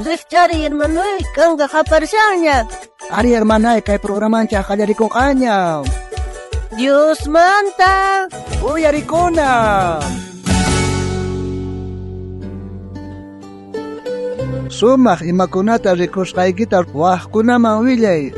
Rijch'ariy, hermanoy, k'anka qaparishanña. Ari, hermanay, kay programanchej qallarikonqaña. Diosmanta Uyarikuna. Sumaj imakunata rikusqaykita wajkunaman willay.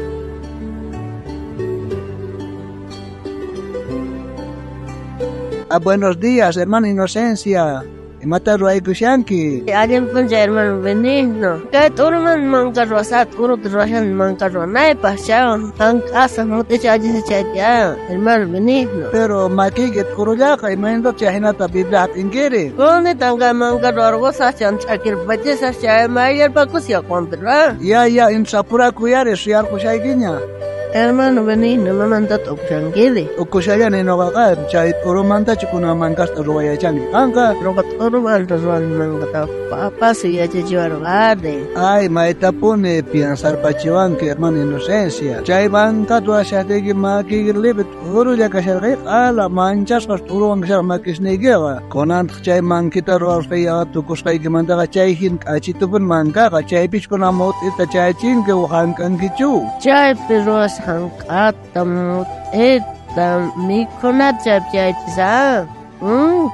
Ah, buenos días, hermana Inocencia. Imata ruwaykushanki? Allin p'unchay, hermano Benigno. Kay t'uruman manka ruwasaq, t'uruta ruwashani manka ruwanaypaq, chaywan jank'asaq mut'icha allichachayta, hermano Benigno. Pero makiyki t'urullaqa, imaynatachus jinata Biblia jap'inkiri? Kunitan kay manka ruwarqusaq, chan ch'akirpachisaq, chay mayllarpakusaq yakuwanpi ruwan. Ya, ya, insapurakuy ari, suyarqushaykiña. Hermano Benigno, imamanta t'ukushankiri? T'ukushallani noqaqa, chay t'urumantachu kunan mankasta ruwayachani. Qanqa? Noqa t'urumanta ruwani mankata, papasi yachachiwarqa ari. Ay, maytapuni piensarpachiwanki, hermano Inocencia. Chay mankata ruwashajtiyki makiyki libre t'urulla kasharqayki, q'ala manchasqas t'uruwan kasharqa makisniykiqa. Kunantaq chay mankita ruwasqay tukusqaykimantaqa chay hina k'achitupuni mankaqa, chaypichu kunan mut'ita chayachinki o jank'ankichu? Chaypi ruwasqa jank'ata, mut'ita, mikhunata chaypi chayachisaq.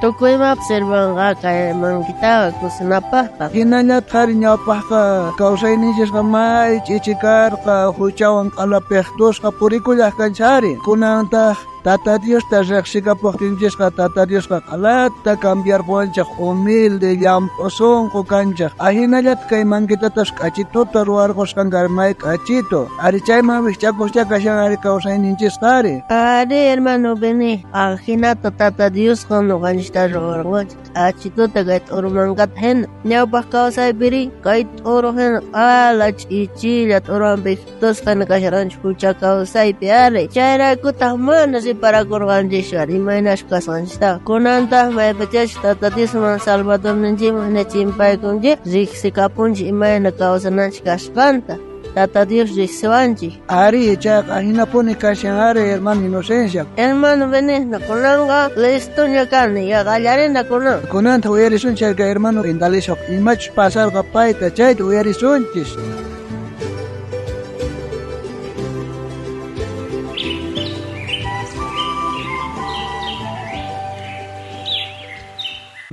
Tukuy imapis sirvanqa kay mankitaqa cocinapajqa. Hinallataq ari ñawpajqa kawsayninchisqa may ch'ichi karqa, huchawan q'alapiqtusqa purikullaq kanchis ari. Kunantaq Tata Diosta riqsikapuqtinchisqa Tata Diosqa q'alata cambiarpuwanchej, humilde, llamp'u sunqu kanchej. Ahinallataq kay mankitatas k'achituta ruwarqusqanka ari may k'achitu. Ari chayman wijch'akuqcha kashan ari kawsayninchisqa ari. Ari, hermano Beni, ajinata Tata Diosqa noqanchista ruwarqanchik k'achituta kay t'uru mankata hina. Ñawpaq kawsaypiri kay t'uru hina q'ala ch'ichilla t'uruwan pijtusqa hina kasharqanchik hucha kawsaypi ari. Chayraykutaq mana riparakurqanchischu ari imaynachu kasqanchiktaqa. Kunantaq maypachachus Tata Diosman Salvadorninchikman hina chimpaykunchik, riqsikapunchik imayna kawsananchik kasqanta. Tata Dios riqsiwanchik. Ari, chayqa hinapuni kashan ari, hermano Inocencia. Hermano Benigno, kunanqa listoña kani, ya qallarina kunan. Kunanta uyarisunchik kay hermano Indalicio, imachus pasarqa payta, chayta uyarisunchis.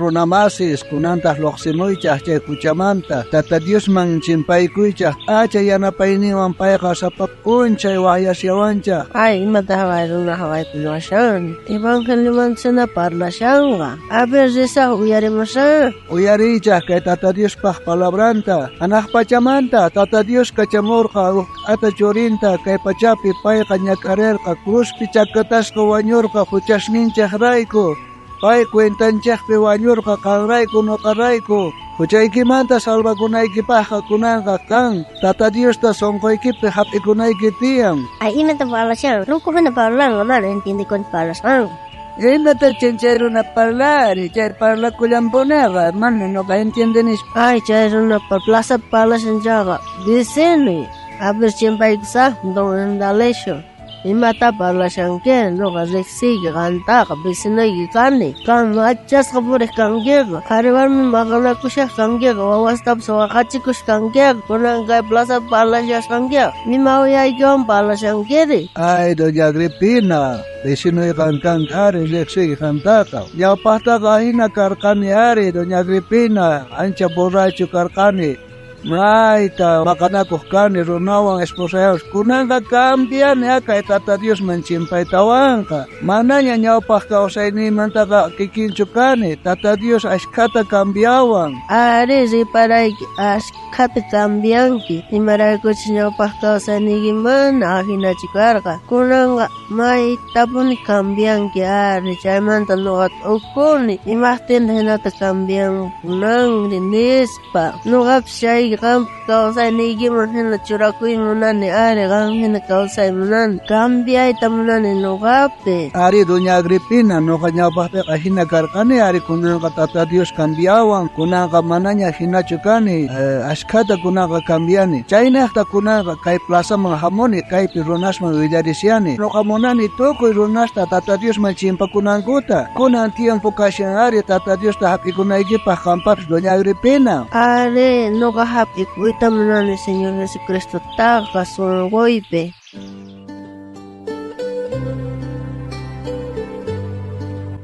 Runamasis, kunantaq lluqsimuychaq chay huchamanta, Tata Diosman chimpaykuychaq, acha yanapayninwan payqa sapa p'unchay waqyashawanchaq. Ay, imataq haway runa hawaypi ruwashan? Evangeliomanta parlashanqa. A ver, risaq uyarimushan. Uyariychaq kay Tata Diospaq palabranta. Hanaq pachamanta Tata Dios kachamurqa uj k'ata churinta kay pachapi payqa ñak'arirqa, cruzpi chakatasqa wañurqa huchasninchaqrayku. Pay cuentanchaqpi wañurqa qanrayku noqarayku. Huchaykimanta salvakunaykipaqqa kunanqa qan Tata Diosta sunquykipi hap'ikunayki tiyan. Ay, imata parlashan? Ruku hina parlanqa, mana entiendekuni parlasqanqa. Imata chay runa parlari, chay parlakullanpunaqa, mana noqa entiendenispa. Ay, chay runa plazapi parlashan chayqa, vecinoy. A ver, chimpaykusaq, don Indalecio. Imata parlashanki, noqa riqsiyki qantaqa, vecinoyki kani. Qan machasqa puriq kankiqa, qhari warmi maqanakushaq kankiqa, wawastapas waqachikush kankiqa, kunan kay plazapi parlashasqankiqa. Ima uyaykiwan parlashankiri? Ay, doña Agripina, vecinoy qan kanki ari, riqsiyki qantaqa. Ñawpaqtaqa hina karqani ari, doña Agripina, ancha borracho karqani. Mayta maqanakuq kani runawan esposayawan. Kunanqa cambiani kay Tata Diosman chimpaytawanqa. Manaña ñawpaq kawsayniymantaqa kikinchu kani. Tata Dios ashkhata cambiawan. Ari, riparayki, ashkhata cambianki. Imaraykuchus ñawpaq kawsayniyki mana ajinachu karqa. Kunanqa maytapuni cambianki ari, chaymanta noqa t'ukuni. Imaqtintaq hinata cambiankunanri nispa. Noqapis chay qanpaq kawsayniykiman hina churakuy munani ari, qan hina kawsay munani. Cambiayta munani noqapis. Ari, doña Agripina, noqa ñawpaqpiqa hina karqani ari, kunanqa Tata Dios cambiawan. Kunanqa manaña hinachu kani, ashkhata kunanqa cambiani. Chaynaqta kunanqa kay plazaman hamuni, kaypi runasman willarishani. Noqa munani tukuy runasta Tata Diosman chimpakunankuta. Kunan tiempo kashan ari Tata Diosta hap'ikunaykipaq qampapis, doña Agripina. Ari, noqa Hap'ikuyta munani Señor Jesucristotaqa sunquypi.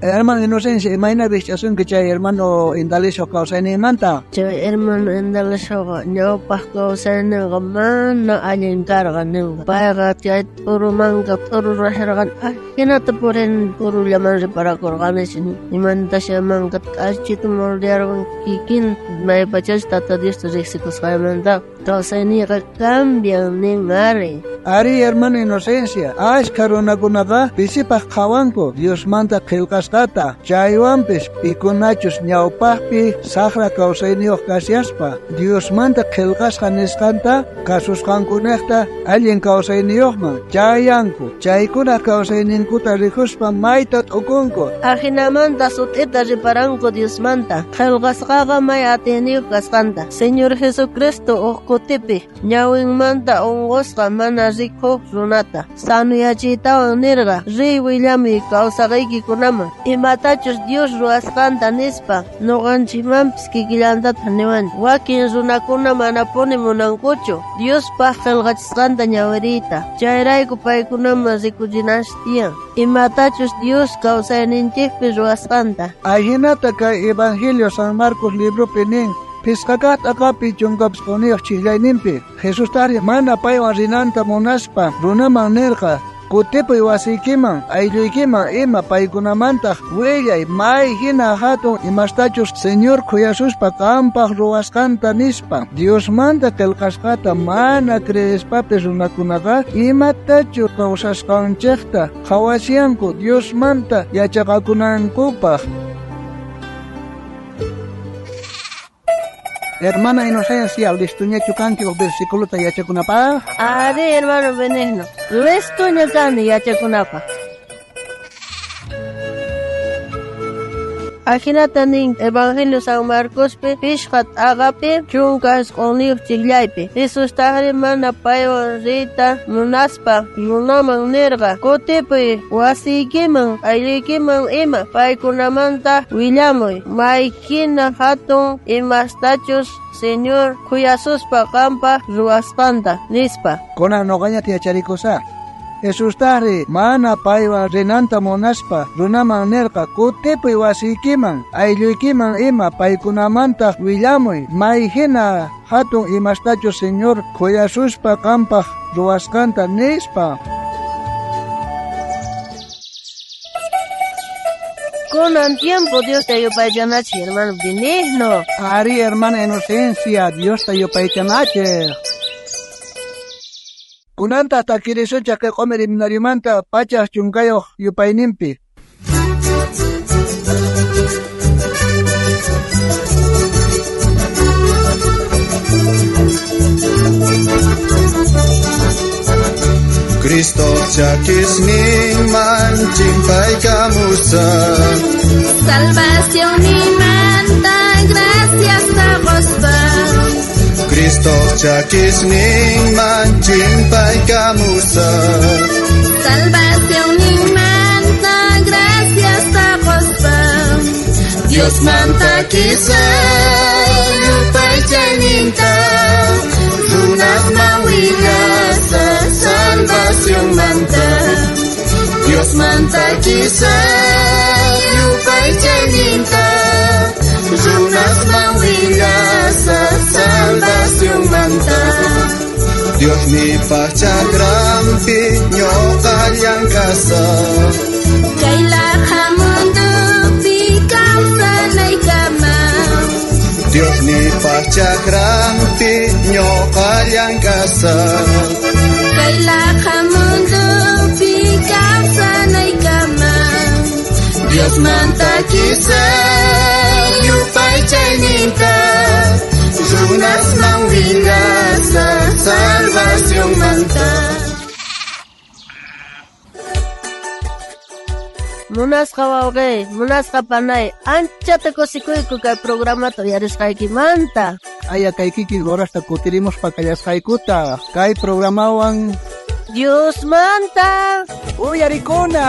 Hermano Inocencia, imayna rikch'asunki chay hermano Indalecio kawsayninmanta? Chay hermano Indalecio ñawpaq kawsayninqa mana allin karqa ninqa. Payqa chay t'urumanka t'uru rajirqan ajinata purin t'urullaman riparakurqanichu. Imantasha manka k'achitu moldearqan kikin maypachachus Tata Diosta riqsikusqaymanta kawsayniyqa cambian nin ari. Ari hermano Inocencia, ashkha runakunaqa pisipaq qhawanku Diosmanta qillqasqata, chaywanpis pikunachus ñawpaqpi saqra kawsayniyuq kashaspa Diosmanta qillqasqa nisqanta kasusqankunaqta allin kawsayniyuqman chayanku, chaykuna kawsayninkuta rikuspa mayta t'ukunku. Ajinamanta sut'ita riparanku Diosmanta qillqasqaqa may atiyniyuq kasqanta. Señor Jesucristo uj kutipi ñawinmanta unqusqa mana rikuq runata sanuyachiytawan nirqa riy willamuy kawsaqaykikunaman imatachus Dios ruwasqanta nispa. Nuqanchikmanpis kikillantataq niwanchik. Wakin runakuna manapuni munankuchu Diospaq qillqachisqanta ñawiriyta. Chayrayku paykunaman rikuchinanchik tiyan imatachus Dios kawsayninchikpi ruwasqanta. Ajinata kay Evangelio San Marcos libropi nin Pisqakaq t'aqapi chunkapisquniyuq ch'ijllayninpi Jesustari mana paywan rinanta munaspa runaman nirqa kutipuy wasiykiman aylluykiman ima paykunamantaq willay may hina hatun imastachus Señor khuyasuspa qampaq ruwasqanta nispa. Diosmanta qillqasqata mana creespapis runakunaqa imatachu kawsasqanchikta qhawasyanku Diosmanta yachaqakunankupaq. Hermana Inocencia, listuñachu kanki uj versículota yachakunapaq? Ari, hermano Benigno, listuña kani yachakunapaq. Ajinata nin Evangelio San Marcospi pishqa t'aqapi 19 ch'ijllaypi. Jesustaqri mana paywan riyta munaspa runaman nirqa kutipuy wasiykiman aylluykiman ima paykunamanta willamuy maykina hatun imastachus Señor khuyasuspa qampaq ruwasqanta nispa. Kunan nuqañata yacharikusaq. Jesustaqri mana paywan rinanta munaspa runaman nirqa kutipuy wasiykiman aylluykiman ima paykunamantaq willamuy may hina hatun imastachus Señor khuyasuspa qampaq ruwasqanta nispa. Kunan tiempo Diosta yupaychanachik, hermano Benigno. Ari, hermana Inocencia, Diosta yupaychanachik. Kunanta takirisunchik kay q'umir himnarimanta 110 yupayninpi. Cristo chakisninman chimpaykamusaq. Salvación manta gracias a quspa. Cristo chakisninman chimpaykamusaq. Salvación manta gracias a quspa. Dios manta kisaq yupaychayninta runasman willasaq salvación manta. Dios manta kisaq yupaychayninta runasman willasaq salvación manta. Dios nipaq chakranpi ñuqa llank'asaq. Kay laja mundupi kawsanaykama. Dios nipaq chakranpi ñuqa llank'asaq. Kay laja mundupi kawsanaykama. Dios manta kisaq yupaychayninta runasman willasaq salvación manta. Munasqa wawqi, munasqa panay, anchata kusikuyku kay programata uyarisqaykimanta. Aya kay kikin horasta kutirimuspa kallasqaykuta kay programawan Diosmanta uyarikuna.